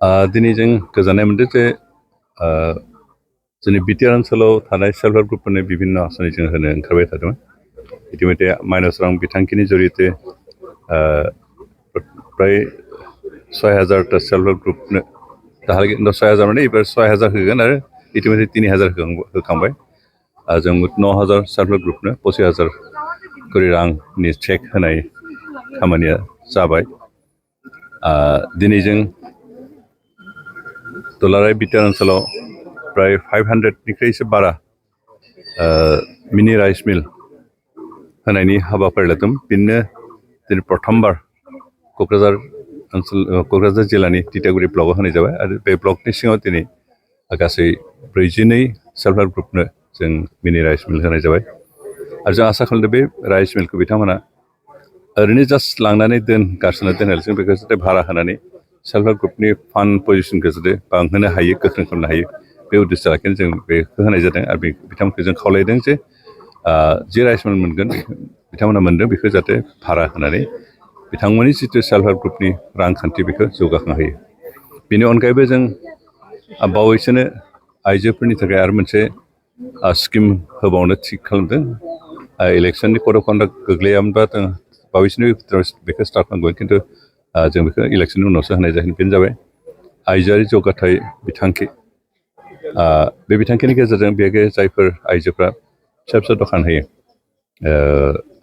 दिनै जों गोजोननाय मोनदों जे जोंनि BTR ओनसोलाव थानाय सेल्फ हेल्प ग्रुपफोरनो बिभिन्न आसनि जों होनो ओंखारबाय थादोंमोन। इतिमধ্যে माइनस रां बिथांखिनि जरियते प्राय 6000टा सेल्फ हेल्प ग्रुपनो दाहालागै 6000 माने एबार 6000 होगोन आरो इतिमধ্যে 3000 होखांबाय। जों 9000 सेल्फ हेल्प ग्रुपनो 25000 करि रांनि चेक होनाय खामानिया जाबाय। दिनै जों दुलाराय BTR ओनसोलाव प्राय 500निख्रुइ एसे बारा मिनि राइस मिल होनायनि हाबाफारि लादों। बिनो दिनै प्रथमबार क'क्राझार जिल्लानि तितागुरि ब्लकआव होनाय जाबाय आरो बे ब्लकनि सिङाव दिनै गासै 42 सेल्फ हेल्प ग्रुपनो जों मिनि राइस मिल होनाय जाबाय आरो जों आसा खालामदों बे राइस मिलखौ बिथांमोना ओरैनो जास्ट लांनानै गारसोना दोनालासिनो बेखौ जाहाथे भारा होनानै सेल्फ हेल्प ग्रुपनि फान्ड पजिसनखौ जाहाथे बांहोनो हायो, गोख्रों खालामनो हायो, बे उद्देश्य लाखिनो जों बेखौ होनाय जादों आरो बिथांमोनखौ जों खावलायदों जे जि राइस मिल मोनगोन बिथांमोना मोनदों बेखौ जाहाथे भारा होनानै बिथांमोननि जितु सेल्फ हेल्प ग्रुपनि रांखान्थि बेखौ जौगाखां होयो। बेनि अनगायैबो जों बावैसोनो आइजोफोरनि थाखाय आरो मोनसे स्किम होबावनो थिग खालामदों। इलेक्सननि कड अफ कन्डाक्ट गोग्लैयामोनबा जों बावैसोनो बेखौ स्टार्ट खालामगोन, खिन्थु जों बेखौ इलेक्सननि उनावसो होनाय जागोन। बेनो जाबाय आइजोआरि जौगाथाय बिथांखि। बे बिथांखिनि गेजेरजों बे जायफोर आइजोफ्रा फिसा फिसा दखान होयो,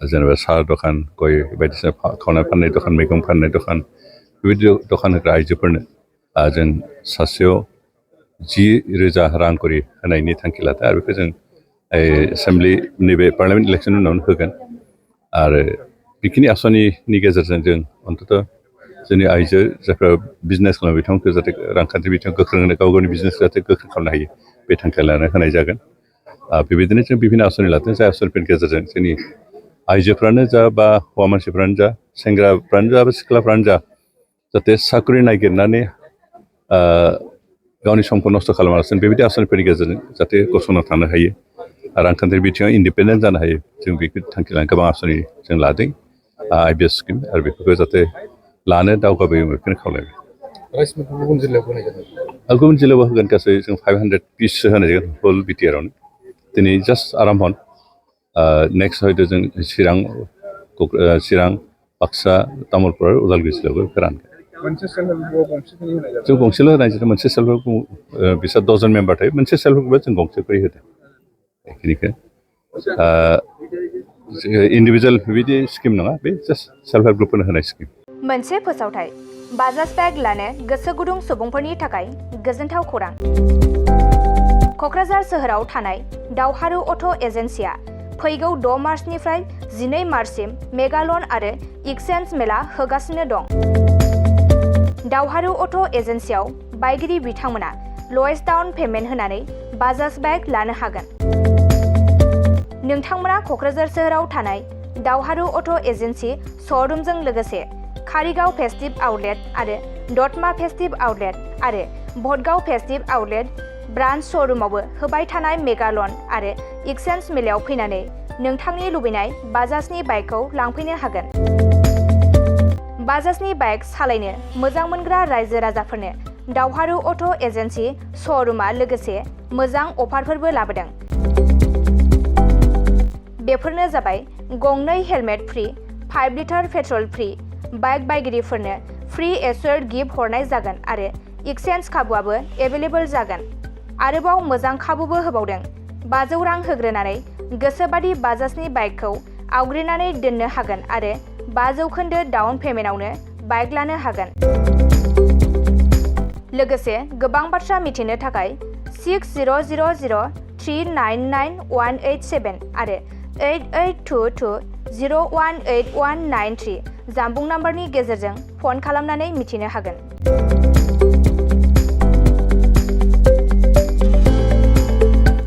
जेनेबा साहा दखान, गय बायदिसिना खावना फाननाय दखान, मैगं फाननाय दखान, बेबायदि दखान होग्रा आइजोफोरनो जों सासेयाव 10,000 रां करि होनायनि थांखि लादों आरो बेखौ जों एसेम्बलि नैबे पार्लियामेन्ट इलेक्सननि उनावनो होगोन। आरो बेखिनि आसनिनि गेजेरजों जों अन्तत जोंनि आइजो जायफ्रा बिजनेस खालामो बिथांमोनखौ जाहाथे रांखान्थि बिथिङाव गोख्रों होनो, गाव गावनि बिजनेसखौ जाहाथे गोख्रों खालामनो हायो, बे थांखि लानानै होनाय जागोन। बेबायदिनो जों बिभिन्न आसनि लादों, जाय आसनिफोरनि गेजेरजों जोंनि आइजोफ्रानो जा बा हौवा मानसिफ्रानो जा, सेंग्राफ्रानो जा बा सिख्लाफ्रानो जा, जाहाथे साख्रि नागिरनानै गावनि समखौ नस्थ' खालामालासिनो बेबायदि आसनिफोरनि गेजेरजों जाहाथे गसंना थानो हायो, रांखान्थि बिथिङाव इन्डिपेन्डेन्ट जानो हायो, जों बेखौ थांखि लानानै गोबां आसनि जों लादों। IBS स्किम आरो बेफोरखौ जाहाथे लानो दावगाबोयो बेखौनो खावलायबाय। राइस मिलखौ गुबुन जिल्लायाव होनाय जादों? गुबुन जिल्लायाव होगोन, गासै जों 500 पिससो होनाय जागोन हल BTR-आवनो। दिनै जास्ट आराम्भन। नेक्स्ट हयथ' जों चिरां, बाक्सा, तामुलपुर आरो उदालगुरि जिल्लायावबो रानगोन। मोनसे सेल्फ हेल्प ग्रुपआव गंसे होनाय जादों? जों गंसेल' होनाय जादों। मोनसे सेल्फ हेल्प ग्रुप बिसोर 10 जन मेम्बार थायो, मोनसे सेल्फ हेल्प ग्रुपआ जों गंसे खरि होदों। बेखिनिखौ इन्डिभिजुवेल बिदि स्किम नङा, बे जास्ट सेल्फ हेल्प ग्रुपफोरनो होनाय स्किम। मोनसे फोसावथाय बाजाज बेग लानो गोसो गुदुं सुबुंफोरनि थाखाय गोजोनथाव खौरां। क'क्राझार सोहोराव थानाय दावहारु अट' एजेन्सिया फैगौ 6 मार्चनिफ्राय 12 मार्चसिम मेगा लन आरो एक्सचेन्ज मेला होगासिनो दं। दावहारु अट' एजेन्सियाव बायगिरि बिथांमोना लवेस्ट डाउन पेमेन्ट होनानै बाजाज बेग लानो हागोन। नोंथांमोना क'क्राझार सोहोराव थानाय दावहारु अट' एजेन्सि श'रुमजों लोगोसे कारिगाव फेस्टिभ आउटलेट आरो दतमा फेस्टिभ आउटलेट आरो भटगाव फेस्टिभ आउटलेट ब्रान्च श'रुमावबो होबाय थानाय मेगा लन आरो एक्सचेन्ज मेलायाव फैनानै नोंथांनि लुबैनाय बाजाजनि बाइकखौ लांफैनो हागोन। बाजाजनि बाइक सालायनो मोजां मोनग्रा रायजो राजाफोरनो दावहारु अट' एजेन्सि श'रुमा लोगोसे मोजां अफारफोरबो लाबोदों। बेफोरनो जाबाय गंनै helmet free, 5 litre petrol free, bike बायगिरिफोरनो फ्रि एस्योर्ड गिफ्ट हरनाय जागोन आरो एक्सचेन्ज खाबुआबो एभेलेबल जागोन। आरोबाव मोजां खाबुबो होबावदों। 500 रां होग्रोनानै गोसोबादि बाजाजनि बाइकखौ आवग्रिनानै दोननो हागोन आरो 5% डाउन पेमेन्टआवनो बाइक लानो हागोन। लोगोसे गोबां बाथ्रा मिथिनो थाखाय 6000399187 आरो 8822018193 जानबुं नाम्बारनि गेजेरजों फन खालामनानै मिथिनो हागोन।